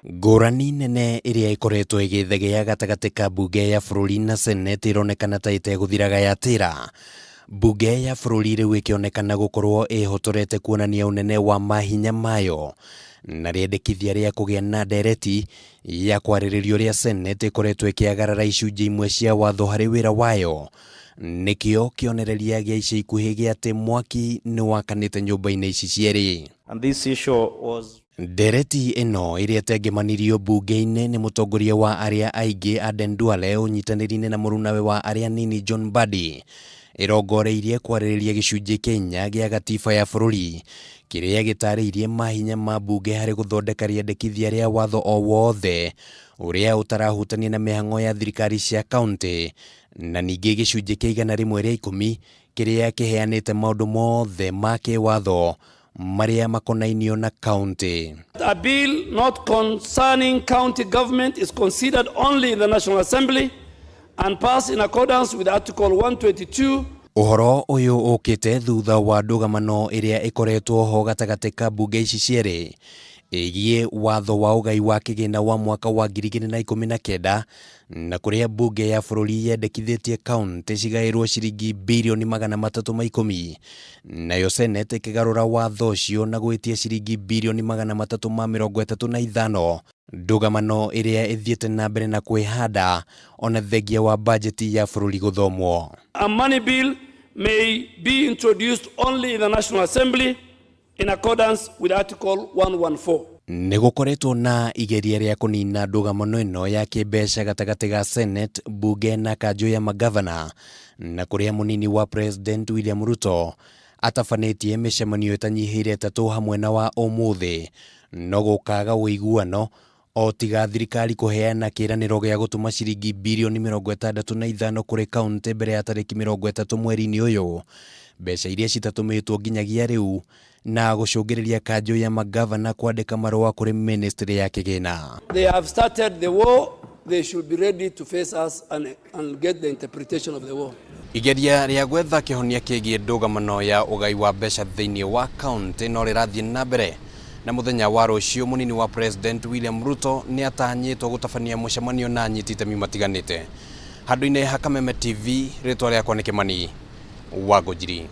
Ngũrani nene ĩrĩa ĩkoretwo ĩgĩthegea gatagatĩ ka mbunge ya bũrũri na senate ĩronekana ta ĩtegũthiraga yatĩra. Mbunge ya bũrũri rĩu ĩkĩonekana gũkorwo ĩhotorete kuonania ũnene wa mahinya mayo na rĩendekithia rĩa kũgĩa na ndereti ya kwarĩrĩria ũrĩa senate ĩkoretwo ĩkĩagarara icunjĩ imwe cia watho harĩ wĩra wayo. Nĩkĩo kĩonereria gĩa ica ikuhĩ gĩa atĩ mwaki nĩ wakanĩte nyũmba-inĩ ici cierĩ. And this issue was Ndereti ĩno ĩrĩa ĩtengemanirio mbunge-inĩ nĩ mũtongoria wa arĩa aingĩ Aden Duale ũnyitanĩri-inĩ na mũrunawe wa arĩa anini John Mbadi ĩrongoreirie kwarĩrĩria gĩcunjĩ kĩa inya gĩa gatiba ya bũrũri kĩrĩa gĩtarĩirie mahinya ma mbunge harĩ gũthondeka rĩendekithia rĩa watho o wothe ũrĩa ũtarahutania na mĩhang'o ya thirikari cia kauntĩ na ningĩ gĩcunjĩ kĩa 110 kĩrĩa kĩheanĩte maũndũ mothe ma kĩwatho marĩa makonainio na kauntĩ. A bill not concerning county government is considered only in the National Assembly and passed in accordance with Article 122. Ũhoro ũyũ ũkĩte thutha wa ndũgamano ĩrĩa ĩkoretwo ho gatagatĩ ka mbunge ici cierĩ ĩgiĩ watho wa ũgai wa kĩgĩna wa mwaka wa 2019 na kũrĩa mbunge ya bũrũri yendekithĩtie kauntĩ cigaĩrwo ciringi birioni 310, nayo senate ĩkĩgarũra watho ũcio na gwĩtia ciringi birioni 335, ndũgamano ĩrĩa ĩthiĩte na mbere na kwĩhanda ona thengia wa bajeti ya bũrũri gũthomwo. A money bill may be introduced only in the National Assembly in accordance with Article 114. Nĩ gũkoretwo na igeria rĩa kũnina ndũgamano ĩno ya kĩmbeca gatagatĩ ga Senate, mbunge na kanjũ ya magavana, na kũrĩa mũnini wa President William Ruto atabanĩtie mĩcemanio ĩtanyihĩire ĩtatũ hamwe na wa ũmũthĩ, no gũkaga ũiguano o tiga thirikari kũheana kĩĩranĩro gĩa gũtũma ciringi birioni 65 kũrĩ kauntĩ mbere ya tarĩki 30 mweri-inĩ ũyũ, mbeca iria citatũmĩtwo nginyagia rĩu na gũcũngĩrĩria kanjũ ya magavana kwandĩka marũa kũrĩ ministry ya kĩgĩna. They have started the war. They should be ready to face us and get the interpretation of the war. Igeria rĩa gwetha kĩhonia kĩgiĩ ndũgamano ya ũgai wa mbeca thĩinĩ wa kauntĩ no rĩrathiĩ na mbere, na mũthenya wa rũciũ mũnini wa President William Ruto nĩ atanyĩtwo gũtabania mũcemanio na anyiti itemi matiganĩte. Handũ-inĩ ha Kameme TV, rĩtwa rĩakwa nĩ Kĩmani wa Ngũnjiri.